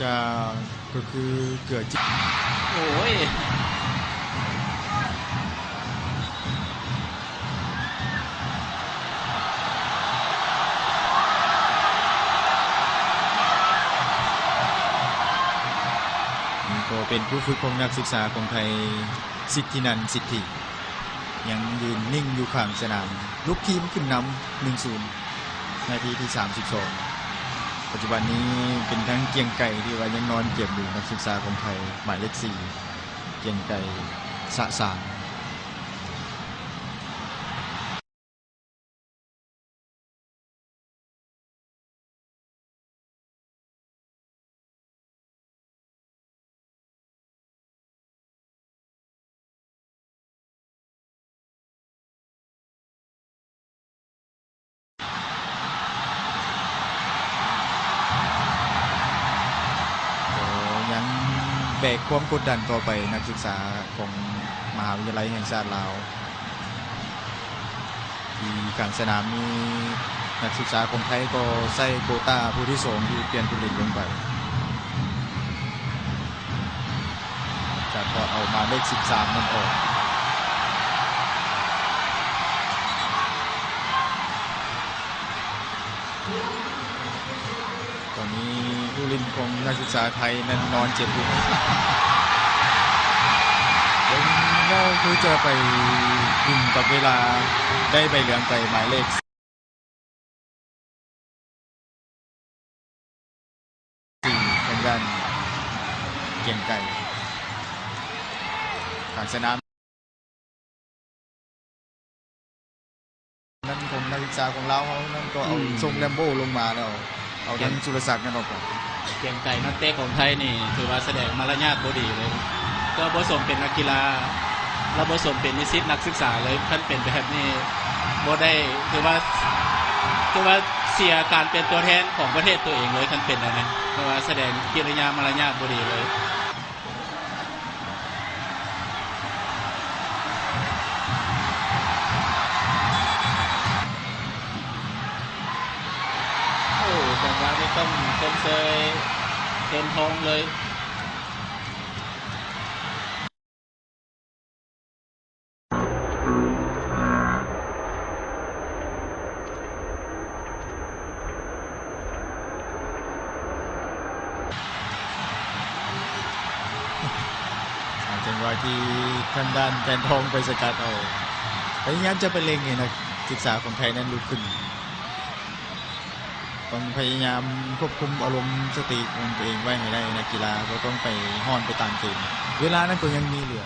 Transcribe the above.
ຈະ ກໍຄືເກືອຈິ ໂອ້ຍ ນີ້ກໍເປັນຜູ້ຝຶກຂອງນັກສຶກສາຂອງໄທ ສິດທິນັນ ສິດທິ ຍັງຢືນນິ່ງຢູ່ຂ້າງສະໜາມ ລຸກທີມຂຶ້ນນຳ ໜຶ່ງສູນ ນາທີທີສາມສິບສອງ. ປັດຈຸບັນນີ້ເປັນທັງກຽງໄກ່ທີ່ວ່າຍັງນອນເຈັບຢູ່ ນັກສຶກສາຂອງໄທ ໝາຍເລກສີ່ ກຽງໄກ່ ສະສາງ. ກໍຍັງແບກຄວາມກົດດັນຕໍ່ໄປ ນັກສຶກສາຂອງມະຫາວິທະຍາໄລແຫ່ງຊາດລາວ ທີ່ກາງສະໜາມນີ້ ນັກສຶກສາຂອງໄທກໍໃຊ້ໂກຕ້າຜູ້ທີສອງທີ່ປ່ຽນຜູ້ຫຼິ້ນລົງໄປ ຈະຖອດເອົາໝາຍເລກສິບສາມນັ້ນອອກ. ຕອນນີ້ຜູ້ຫຼິ້ນຂອງນັກສຶກສາໄທນັ້ນນອນເຈັບຢູ່ ເບິ່ງແລ້ວຄືຈະໄປດຶງກັບເວລາ ໄດ້ໃບເຫຼືອງໄປໝາຍເລກ ຂອງດ້ານກຽງໄກ່ ກາງສະໜາມ ນັ້ນຂອງນັກສຶກສາຂອງລາວເຮົານັ້ນກໍເອົາ ອືມ ສົ່ງແຣມໂບ້ລົງມາແລ້ວ ເອົາທັງສຸລະສັກນັ້ນອອກໄປ. ກຽງໄກ່ນັກເຕະຂອງໄທນີ້ຖືວ່າສະແດງມາລະຍາດບໍ່ດີເລີຍ ກໍບໍ່ສົມເປັນນັກກິລາ ແລະ ບໍ່ສົມເປັນນິສິດນັກສຶກສາເລີຍ. ຄັນເປັນແບບນີ້ບໍ່ໄດ້ ຖືວ່າ ຖືວ່າເສຍການເປັນຕົວແທນຂອງປະເທດຕົວເອງເລີຍ ຄັນເປັນແນວນັ້ນ ເພາະວ່າສະແດງກິລິຍາມາລະຍາດບໍ່ດີເລີຍ. ໂອ້ ຈັງຫວະນີ້ຕ້ອງຊົມເຊີຍເຕັມທ້ອງເລີຍ. ອາ ຈັງຫວະທີ່ທາງດ້ານແທນທອງໄປສະກັດເອົາ ພະຍາຍາມຈະໄປເລັ່ງໃຫ້ນັກສຶກສາຂອງໄທນັ້ນລຸກຂຶ້ນ ຕ້ອງພະຍາຍາມຄວບຄຸມອາລົມສະຕິຂອງຕົວເອງໄວ້ໃຫ້ໄດ້. ນັກກິລາບໍ່ຕ້ອງໄປຮ້ອນໄປຕາມເກມ ເວລານັ້ນກໍຍັງມີເຫຼືອ.